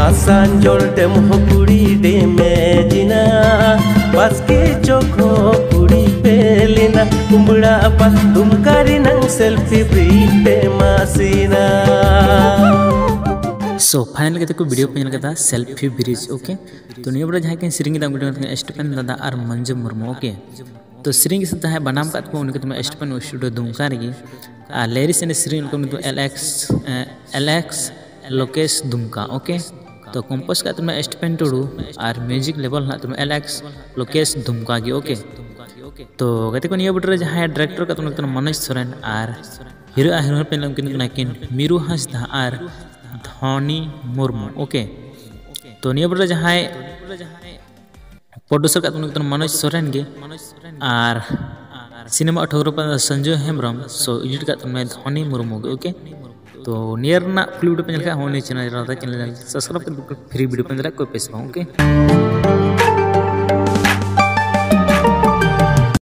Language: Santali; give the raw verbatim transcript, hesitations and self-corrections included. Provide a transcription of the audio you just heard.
ᱟᱥᱟᱱᱡᱳᱲ ᱰᱮᱢ ᱦᱚᱸ ᱠᱩᱲᱤ ᱰᱮᱢ ᱮ ᱡᱤᱱᱟ, ᱵᱟᱥᱠᱮ ᱪᱚᱠ ᱦᱚᱸ ᱠᱩᱲᱤ ᱯᱮᱞᱤᱱᱟ, ᱠᱩᱢᱵᱲᱟ ᱟᱯᱟ ᱫᱩᱢᱠᱟ ᱨᱮᱱᱟᱝ selfie bridge ᱯᱮ ᱢᱟᱥᱤᱱᱟ᱾ So final ᱠᱟᱛᱮ ᱠᱚ video ᱯᱮ ᱧᱮᱞ ᱠᱟᱫᱟ selfie bridge, okay? ᱛᱚ ᱱᱤᱭᱟᱹ ᱵᱚᱞᱮ ᱡᱟᱦᱟᱸᱭ ᱠᱤᱱ ᱥᱮᱨᱮᱧ ᱠᱮᱫᱟ ᱩᱱᱠᱤᱱ ᱫᱚ ᱥᱴᱤᱯᱷᱮᱱ ᱫᱟᱫᱟ ᱟᱨ ᱢᱚᱧᱡᱩ ᱢᱩᱨᱢᱩ, okay? ᱛᱚ ᱥᱮᱨᱮᱧ ᱜᱮ ᱥᱮ ᱡᱟᱦᱟᱸᱭ ᱵᱟᱱᱟᱢ ᱠᱟᱫ ᱠᱚ ᱩᱱᱤ ᱠᱚ ᱛᱟᱢᱟ ᱥᱴᱤᱯᱷᱮᱱ ᱥᱴᱩᱰᱤᱭᱳ ᱫᱩᱢᱠᱟ ᱨᱮᱜᱮ, ᱟᱨ ᱞᱮᱨᱤᱥ ᱮᱱᱮᱡ ᱥᱮᱨᱮᱧ ᱩᱱᱠᱩ ᱫᱚ ᱮᱞ ᱮᱠᱥ ᱮᱞ ᱮᱠᱥ ᱞᱳᱠᱮᱥ ᱫᱩᱢᱠᱟ, okay? ᱛᱚ ᱠᱚᱢᱯᱳᱡᱽ ᱠᱟᱜ ᱛᱟᱵᱚᱱᱟ ᱥᱴᱤᱯᱷᱮᱱ ᱴᱩᱰᱩ ᱟᱨ ᱢᱤᱭᱩᱡᱤᱠ ᱞᱮᱵᱮᱞ ᱦᱮᱱᱟᱜ ᱛᱟᱵᱚᱱᱟ ᱮᱞ ᱮᱠᱥ ᱞᱳᱠᱮᱥ ᱫᱩᱢᱠᱟ ᱜᱮ, okay? ᱛᱚ ᱜᱟᱛᱮ ᱠᱚ ᱱᱤᱭᱟᱹ ᱵᱚᱴ ᱨᱮ ᱡᱟᱦᱟᱸᱭ ᱰᱟᱭᱨᱮᱠᱴᱚᱨ ᱠᱟᱜ ᱛᱟᱵᱚᱱᱟ ᱢᱚᱱᱳᱡᱽ ᱥᱚᱨᱮᱱ ᱟᱨ ᱦᱤᱨᱳ ᱟᱨ ᱦᱤᱨᱳᱭᱤᱱ ᱯᱮ ᱧᱮᱞ ᱠᱤᱱ ᱠᱟᱱᱟ ᱠᱤᱱ ᱢᱤᱨᱩ ᱦᱟᱸᱥᱫᱟ ᱟᱨ ᱫᱷᱚᱱᱤ ᱢᱩᱨᱢᱩ, okay? ᱛᱚ ᱱᱤᱭᱟᱹ ᱵᱚᱴ ᱨᱮ ᱡᱟᱦᱟᱸᱭ ᱯᱨᱚᱰᱩᱥᱟᱨ ᱠᱟᱜ ᱛᱟᱵᱚᱱᱟ ᱢᱚᱱᱳᱡᱽ ᱥᱚᱨᱮᱱ ᱜᱮ ᱟᱨ cinematographer Sanjay Hembrom, so edit ᱠᱟᱜ ᱛᱟᱵᱚᱱᱟ ᱫᱷᱚᱱᱤ ᱢᱩᱨᱢᱩ ᱜᱮ, okay? ᱛᱚ ᱱᱤᱭᱟᱹ ᱨᱮᱱᱟᱜ ᱯᱷᱩᱞ ᱵᱷᱤᱰᱤᱭᱳ ᱯᱮ ᱧᱮᱞ ᱠᱷᱟᱱ ᱦᱚᱸ ᱱᱤᱭᱟᱹ ᱪᱮᱱᱮᱞ ᱨᱮ ᱪᱮᱱᱮᱞ subscribe ᱠᱟᱛᱮ free video ᱯᱮ ᱧᱮᱞ ᱫᱟᱲᱮᱭᱟᱜᱼᱟ, ᱠᱳᱭ ᱯᱚᱭᱥᱟ ᱵᱟᱝ, okay?